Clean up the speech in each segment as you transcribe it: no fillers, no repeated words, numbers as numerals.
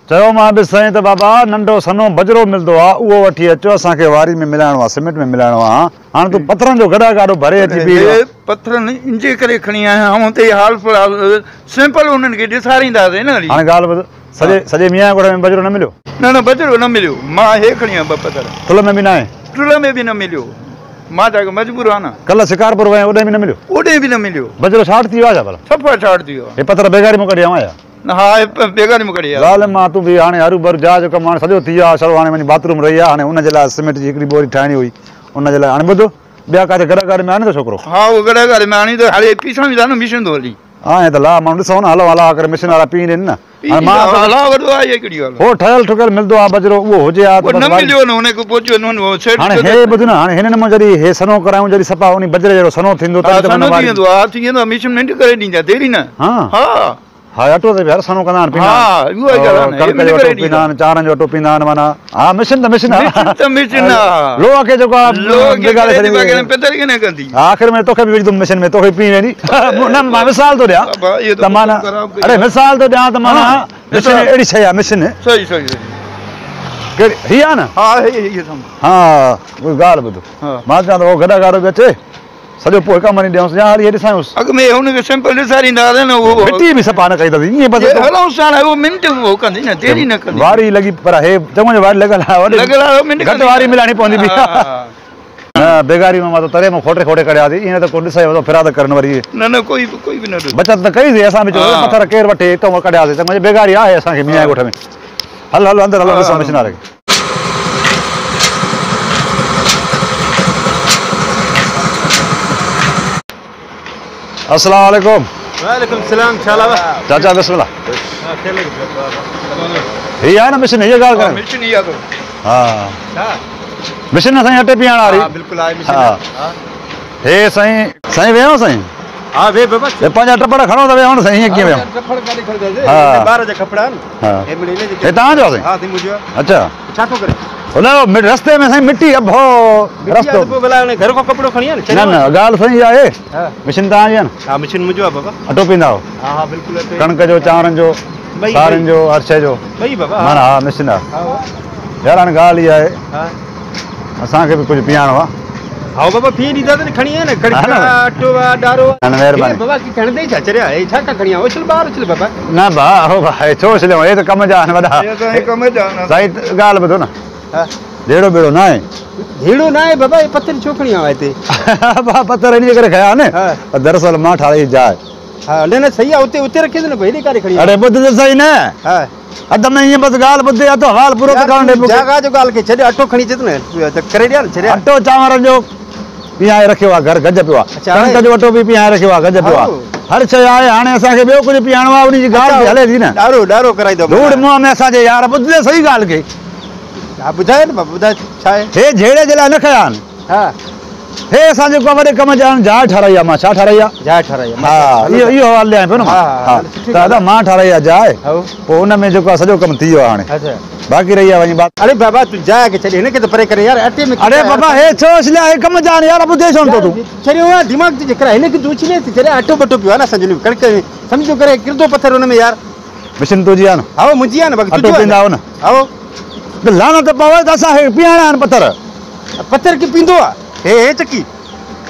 چيو مان به سائين ته بابا ننڍو سنهو بجرو ملندو آهي اهو وٺي اچو اسان کي واري ۾ ملائڻو آهي سيمينٽ ۾ ملائڻو آهي. هاڻي تون پٿرن جو گڏا گاڏو ڀري اچي بيهي رهيو. پٿرن ان جي ڪري کڻي آيا آهيان اتي حال في الحال سيمپل انهن کي ڏيکارينداسين نه هلي. هاڻي ڳالهه ٻڌ سڄي سڄي ميان ڳوٺ ۾ بجرو نه مليو؟ نه نه بجرو نه مليو مان هي کڻي آيم ٻه پٿر. ٺل ۾ به ناهي؟ ٺل ۾ به نه مليو مان ڇا ڪيان مجبور آهيان نه. ڪلهه شڪارپور ويم اوڏي به نه مليو؟ اوڏي به نه مليو. بجرو شارٽ ٿي ويو آهي ڇا ڀلا؟ صفا شارٽ ٿي ويو آهي. هي پٿر بيگاري مون ڪڍي آيو آهيان. نه ها بيگاري مون ڪڍي آيا. ظالم آ تون به هاڻي هرو ڀرو جاء جو ڪم هاڻي سڄو ٿي ويو آهي سڙو هاڻي وڃي باٿ روم رهي آهي هاڻي ان جي لاء سيمينٽ جي هڪڙي ٻوري ٺاهڻي هئي ان جي لاء هاڻي ٻڌ ٻيا ڪاٿي گڏا گاڏي ۾ آڻي ٿو ڇوڪرو؟ ها اهو گڏا گاڏي ۾ آڻي ٿو هاڻي پيسا ويندا نه مشن ٿو هلي. ها ائين ته لا ماڻهو ڏسو نه هلو هلا ڪري مشن وارا پين ڏين نه. هاڻي مان ته هلا وڏو آهي اها ڪهڙي ڳالهه آهي. هو ٺهيل ٺڪيل ملندو آهي بجرو اهو هجي ها ته بس نه مليو نه ان کي پهچيو نه هو سيٺ هاڻي هي ٻڌ نه هاڻي هن نموني جڏهن هي سنهو ڪرايون جڏهن صفا انهي بجري جهڙو سنهو ٿيندو تڏهن ته معنيٰ واري. سنهو ٿي ويندو آهي ٿي ويندو آهي مشن منٽ ڪري ڏيندي آهي ديري نه ها ها ها اٽو ته يار سنهو ڪندا آهن پيندا آهن ها اها ڳالهه آهي ڪڻڪ جو اٽو پيندا آهن چانورن جو اٽو پيندا آهن معنيٰ ها مشن ته مشن آهي مشن ته مشن آهي لوهه کي جيڪو آهي لوهه کي بگاڙي ڇڏيندي پتر کي نه ڪندي. ها آخر ۾ توکي به وجهندم مشن ۾ توکي پي ويندي نه مان مثال ٿو ڏيان ته معنيٰ اڙي مثال ٿو ڏيان ته معنيٰ مشن اهڙي شيء آهي مشن صحيح صحيح صحيح ڪهڙي هي آهي نه ها هي هي ها ڳالهه ٻڌ مان چوان ٿو گڏا گاڏو به اچي سڄو پوء هڪ مني ڏيونس يا هلي هي ڏسايونس. اڳ ۾ هن کي سيمپل ڏيساريندا هئاسين نه اهو. مٽي به صفا نه ڪئي اٿس ائين بس. هلونس هاڻي اهو منٽ اهو ڪندي نه ديري نه ڪندي. واري لڳي پر هي چڱو جو واري لڳل آهي وڏي لڳل آهي منٽ گهٽ واري ملائڻي پوندي به. نه بيگاري مان ته تري مان کوٽي کوٽي ڪڍياسين ائين ته ڪو ڏسي وڌو فراد ڪرن وري. نه نه ڪوئي به ڪوئي به نه ڏسي. بچت ته ڪئي سين اسان به چيو پٿر ڪير وٺي هتان ڪڍياسين چڱو جو بيگاري آهي اسان کي ميان ڳوٺ ۾. هل هل اندر هلو ڏسون مشن واري کي. السلام عليڪم. وعليڪم السلام ڇا حال آهي؟ چاچا بسم الله. هي آهي نه مشن هي ڳالهه ڪرڻ. مشن هي آهي. ها ڇا؟ مشن سائين اٽي پيهڻ واري. ها بلڪل آهي مشن. ها هي سائين سائين ويهو سائين. ها ويهه بابا. هي پنهنجا ٽپڙ کڻو ته ويهو نه سائين هيئن ڪيئن ويهو. ٽپڙ ڪاڏي کڻنداسين. ها ٻار جا ڪپڙا آهن. ها هي مڙئي نه هي توهان جو آهي سائين. ها سائين منهنجو آهي. اڇا. ڇا ٿو ڪري؟ هن رستي ۾ سائين مٽي اڀو رستو. پوء ڀلا هن گهر کان ڪپڙو کڻي آ نه. نه نه ڳالهه سائين اها آهي. مشين توهان جي آهي نه؟ ها مشين منهنجو آهي بابا. اٽو پيهندا آهيو؟ ها ها بلڪل اٽو. ڪڻڪ جو چانورن جو سارين جو هر شيء جو. ٻئي بابا. معنيٰ ها مشين آهي. يار هاڻي ڳالهه اها آهي. ها اسان کي به ڪجهه پيهائڻو آهي. ها بابا پيهي ڏينداسين نه کڻي آ نه ڪڻڪ اٽو آ ڏارو آ. نه مهرباني. بابا ڪي کڻندي ڇا چريا هي ڇا کڻي آ اڇل ٻاهر اڇل بابا. نه ڀاء هو ڀاء هي ڇو اڇليون هي ته ڪم جا آهن وڏا. هي ته ڪم جا آهن. سائين ڳالهه ٻڌو نه. ها جهيڙو ٻيڙو نه آهي. جهيڙو نه آهي بابا هي پٿر ڇو کڻي آيو هتي. ڀاء پٿر انهيء ڪري کنيا آهن ها دراصل مان ٺاهرائي جاء. ها نه نه صحيح آ اتي اتي رکيس نه هيڏي ڪاڏي کڻي آيو. اڙي ٻڌ ته سهي نه. ها اڌ ۾ ائين بس ڳالهه ٻڌ يا ته حوال پورو ته ڪرڻ ڏي مون کي. جاڳا جو ڳالهه کي ڇڏ اٽو کڻي اچ نه ته ڪري ڏيان نه ڇڏيان. اٽو چانورن جو پيهائي رکيو آهي گهر گج پيو آهي. ڪڻڪ جو اٽو به پيهائي رکيو آهي گج پيو آهي. هر شيء آهي هاڻي اسان کي ٻيو ڪجهه پيهائڻو آهي انهي جي ڳالهه به هلي ٿي نه. ڏارو ڏارو ڪرائيندو ڌوڙ منهن ۾ اسان جي يار ٻڌ ته سهي ڳالهه کي. ها ٻڌاء نه بابا ٻڌاء ڇا آهي. هي جهيڙي جي لاء نه کنيا آهن. ها. هي اسان جيڪو وڏي ڪم جا آهن جاء ٺاراهي آهي مان ڇا ٺاراهي آهي؟ جاء ٺاراهي آهي. ها اهو اهو حوال ڏيان پيو نه مان. ها ته ادا مان ٺاراهي آهي جاء پوء ان ۾ جيڪو آهي سڄو ڪم ٿي ويو آهي هاڻي. باقي رهي آهي وڃي بات. اڙي بابا تون جاء کي ڇڏ هن کي ته پري ڪري يار اٽي ۾ اڙي بابا هي ڇو اڇليا هي ڪم جا آهن يار ٻڌي ڇو نٿو تون. چريو آهي دماغ تنهنجو خراب هن کي تون اڇلي ڇڏ اٽو ٻٽو پيو آهي نه اسان جو ڪڻڪ سمجهو ڪري ڪردو پٿر ان ۾ يار. مشين تنهنجي آهي نه. ها منهنجي آهي نه باقي اٽو پيهندا آهيو نه. ها ته لعنت پوي ته اسان کي پيهائڻا آهن پٿر. پٿر کي پيهندو آهي هي هي چڪي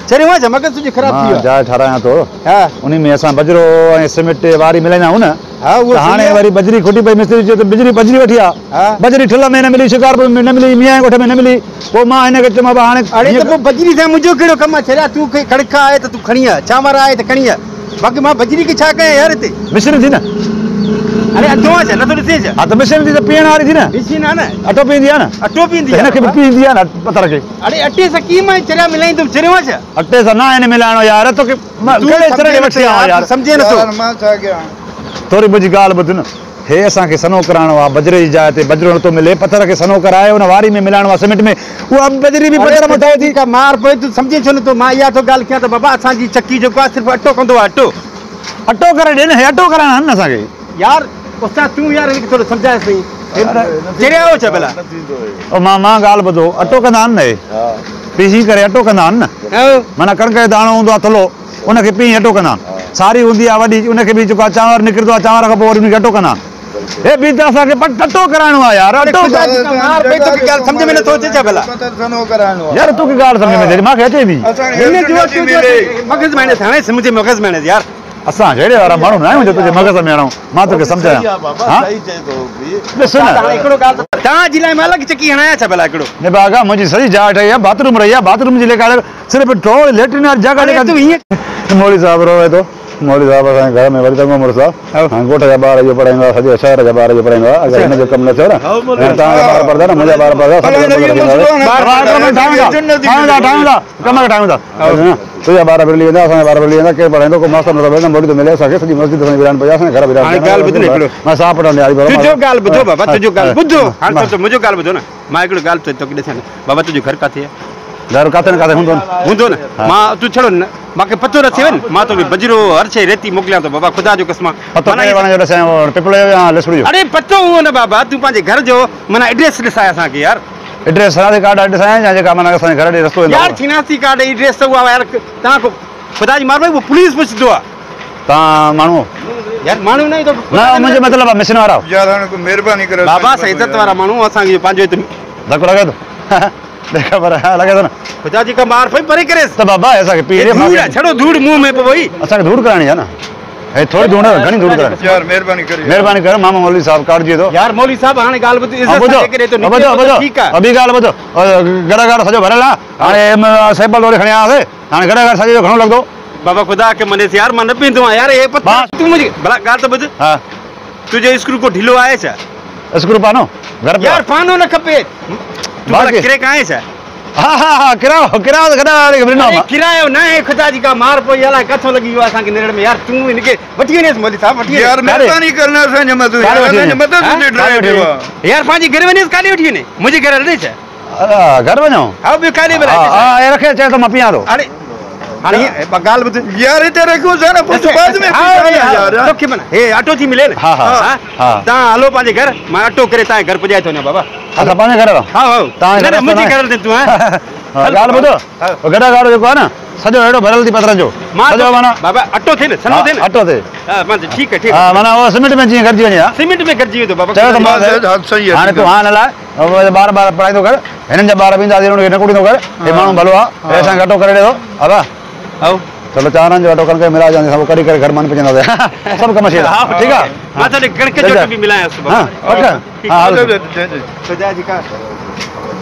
چريو آهي ڇا مغز تنهنجو خراب ٿي ويو مان جاء ٺارايان ٿو ها انهي ۾ اسان بجرو ۽ سيمينٽ واري ملائيندا آهيون نه ها اهو ته هاڻي وري بجري کوٽي پئي مستري چيو ته بجري بجري وٺي آ ها بجري ٺل ۾ نه ملي شڪارپور ۾ نه ملي ميان ڳوٺ ۾ نه ملي پوء مان هن کي چيم ابا هاڻي اڙي ته پوء بجري سان منهنجو ڪهڙو ڪم آهي چريا تون کي ڪڻڪ آهي ته تون کڻي آ چانور آهي ته کڻي آ باقي مان بجري کي ڇا ڪيان يار هتي. مشين ٿي نه. اڙي اٽو آ ڇا نٿو ڏسين ڇا. ها ته مشين ٿي ته پيهڻ واري ٿي نه. مشين آ نه. اٽو پيهندي آ نه. اٽو پيهندي آ. هن کي به پيهندي آ نه پٿر کي. اڙي اٽي سان ڪيئن مان چريا ملائيندم چريو آ ڇا. اٽي سان نه آهن ملائڻو يار توکي ڪهڙي چري ڏي وٺي آيو يار. سمجهين نٿو. يار مان ڇا ڪيان. ٿوري منهنجي ڳالهه ٻڌ نه. هي اسان کي سنهو ڪرائڻو آ بجري جي جاء تي بجرو نٿو ملي پٿر کي سنهو ڪرائي ان واري ۾ ملائڻو آ سيمينٽ ۾ اها بجري به پٿر مان ٺهي ٿي. ٺيڪ آ مار پوي تون سمجهين ڇو نٿو مان اها ٿو ڳالهه ڪيان ته بابا اسان جي چڪي جيڪو آ صرف اٽو ڪندو آ اٽو. اٽو ڪري ڏي نه هي اٽو ڪرائڻا آهن نه اسان کي. يار استاد تون يار هن کي ٿورو سمجهائي سهي چريا آهيو ڇا ڀلا. او مان مان ڳالهه ٻڌو اٽو ڪندا آهن نه هي پيسي ڪري اٽو ڪندا آهن نه معنيٰ ڪڻڪ جو داڻو هوندو آ ٿلهو ان کي پيهي اٽو ڪندا آهن ساري هوندي آ وڏي ان کي به جيڪو آ چانور نڪرندو آ چانور کان پوء وري ان کي اٽو ڪندا آهن. हे बि त असांखे टटो कराइणो आहे यार अटो तोखे ॻाल्हि सम्झ में नथो अचे छा भला यार तोखे ॻाल्हि सम्झ में अचे मूंखे अचे थी मग़ज़ में हाणे मुंहिंजे मग़ज़ में यार असां जहिड़े वारा माण्हू न आहियूं जो तुंहिंजे मग़ज़ में आणूं मां तोखे सम्झायां सही चए थो ॾिस न हिकिड़ो ॻाल्हि तव्हां जी लाइ मां अलॻि चकी हणायां छा भला हिकिड़ो निभागा मुंहिंजी सॼी जाइ ठही आहे बाथरूम रही आहे बाथरूम जी लेखा सिर्फ़ु टोल लेट्रिन वारी जॻह तूं ईअं मौलवी साहिबु रोए थो मौलवी साहिबु असांजे घर में वरी चङो मुड़ुसु आहे हाणे ॻोठ जा ॿार इहो पढ़ाईंदो आहे सॼे शहर जा ॿार इहो पढ़ाईंदो आहे अगरि हिन जो कमु न थियो न तव्हांजा ॿार पढ़ंदा न मुंहिंजा ॿार पढ़ंदा ठाहियूं था कम ठाहियूं था तुंहिंजा ॿार मिली वेंदा असांजा ॿार मिली वेंदा केरु पढ़ाईंदो को मास्तर नथो मिले मौलवी थो मिले असांखे सॼी मस्जिद असांजी वीरान पई आहे असांजे घर वीरान मां साफ़ पढ़ंदो तुंहिंजो ॻाल्हि ॿुधो बाबा तुंहिंजो ॻाल्हि ॿुधो हाणे त मुंहिंजो ॻाल्हि ॿुधो न मां हिकिड़ो ॻाल्हि तोखे ॾिसां बाबा तुंहिंजो घर किथे आहे घर किथे न किथे हूंदो न हूंदो न मां तूं छड़ो न मूंखे पतो न थिए मां तोखे बजरो हर शइ रेती मोकिलियां थो बाबा ख़ुदा जो क़स्म पतो कहिड़े वण जो ॾिसां पिपल जो या लिसड़ी जो अरे पतो उहो न बाबा तूं पंहिंजे घर जो माना एड्रेस ॾिसाए असांखे यार एड्रेस शनाख़्ती कार्ड ॾिसायां या जेका माना असांजे घर ॾे रस्तो वेंदो यार शनाख़्ती कार्ड एड्रेस त उहा यार तव्हां खां ख़ुदा जी मार उहो पुलिस पुछंदो आहे तव्हां माण्हू यार माण्हू न त न मुंहिंजो मतिलबु आहे मिशन वारा यार हाणे को महिरबानी करे बाबा असां इज़त वारा माण्हू असांखे पंहिंजो हिते धको लॻे थो ख़बर लॻे थो न ख़ुदा जी का मार पई परे करे त बाबा असांखे पीए धूड़ छड़ो धूड़ मुंहं में पई असांखे धूड़ कराइणी आहे न हे थोरी धूड़ घणी धूड़ कराइणी यार महिरबानी करे महिरबानी कर मामा मौलवी साहब कार्ड जी थो यार मौलवी साहब हाणे ॻाल्हि ॿुध इज़त सां करे तो ॿुधो ॿुधो ठीक आहे अभी ॻाल्हि ॿुधो गड़ा गड़ा सॼो भरियल आहे हाणे सैंपल वरी खणी आयासीं हाणे गड़ा गड़ा सॼे जो घणो लॻंदो बाबा ख़ुदा खे मने यार मां न पींदो आहियां यार हे पत्थर तूं मुंहिंजी भला ॻाल्हि त ॿुध हा तुंहिंजो स्क्रू को ढिलो आहे छा स्क्रू पानो घर यार पानो न खपे तूं भला किरे आहे छा हा हा हा किरायो किरायो त कॾां ॾिनो किरायो न आहे ख़ुदा जी का मार पई अलाए किथां लॻी वियो असांखे निरड़ में यार तूं हिनखे वठी वञेसि मौलवी साहिबु वठी यार महिरबानी करना असांजे मथां यार असांजे मथां तुंहिंजे ड्राइव यार पंहिंजे घर वञेसि काॾे वठी वञे मुंहिंजे घर हले छा घर वञो हा ॿियो काॾे भला हा हा रखे चए त मां पीआं थो अरे हाणे ॻाल्हि ॿुध यार हिते रखूं था न पोइ बाद में यार तोखे माना हे आटो थी मिले न हा हा हा तव्हां हलो पंहिंजे घर मां आटो करे तव्हांजे घर पुॼाए थो वञां बाबा अच्छा पंहिंजे घर हा हा तव्हां न मुंहिंजे घर ते तूं ॻाल्हि ॿुधो गॾा गाड़ो जेको आहे न सॼो अहिड़ो भरियल थी पथरनि जो सॼो माना बाबा अटो थिए न सनो थिए न अटो थिए हा मां ठीक आहे ठीक हा माना उहो सीमेंट में जीअं गॾिजी वञे हा सीमेंट में गॾिजी वेंदो बाबा चयो त मां सही आहे हाणे तूं हा न लाइ ॿार ॿार पढ़ाईंदो कर हिननि जा ॿार बि ईंदा हुनखे न कुटींदो कर हे माण्हू भलो आहे हे असांखे अटो करे ॾिए थो अबा हाओ चलो चारनि जो अटो कणिक मिलाए सभु कढी करे घर मन पहुचंदासीं सभु कम थी वेंदा ठीकु आहे मां त कणिक जो अटो बि मिलायांसि हा पक हा खुदा जी का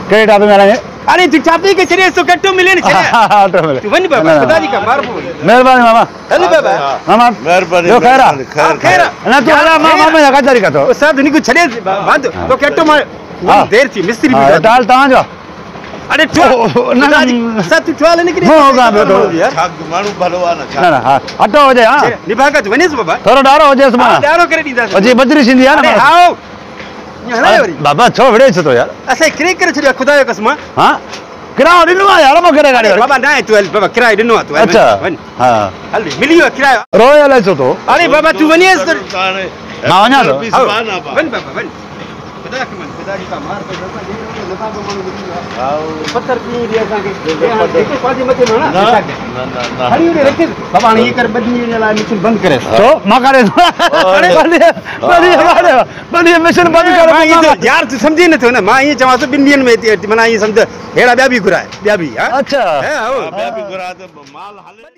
कहिड़े टापे में हलाए अरे तू चापी के छड़े सो कट्टो मिले न छड़े अटो मिले तू वञ बाबा खुदा जी का मार मेहरबानी मामा हल बाबा मामा मेहरबानी ॿियो ख़ैर आहे ख़ैर ख़ैर न तूं हला मां मामा कचहरी कथो साहब हिन खे छॾे बंदि तोखे अटो मां देरि थी मिस्त्री बि दाल तव्हांजो अरे न सत ठुआल निकरी हो गा बेटो छा माण्हू भलो आहे न न न हा अटो हुजे हा निभागा वञेसि बाबा थोरो ॾारो हुजेसि मां ॾारो करे ॾींदासीं अजी बजरी थींदी आहे न अरे हाओ हलाए वरी बाबा छो विड़े छो तो यार असां किरे करे छॾियो ख़ुदा जो क़स्म हा किरायो ॾिनो आहे यार मूंखे गाड़ी बाबा न तूं हल बाबा किरायो ॾिनो आहे तूं अच्छा वञ हा हल मिली वियो किरायो रोए हलाए छो तो अरे बाबा तूं वञेसि मां वञा थो वञ बाबा वञ ख़ुदा खे मन ख़ुदा जी का मार पई बाबा नफा माण्हू मिली वियो पत्थर पी ॾे असांखे हिकु पंहिंजे मथे में न न न खणी उड़े रखे बाबा हाणे ईअं कर ॿ ॾींहं लाइ मिशन बंदि करे छो मां करे बंदि बंदि मिशन बंदि कर यार तूं सम्झी नथो न मां ईअं चवां थो ॿिनि ॾींहनि में माना ईअं सम्झ अहिड़ा ॿिया बि घुराए ॿिया बि अच्छा हा ॿिया बि घुराए त माल हले।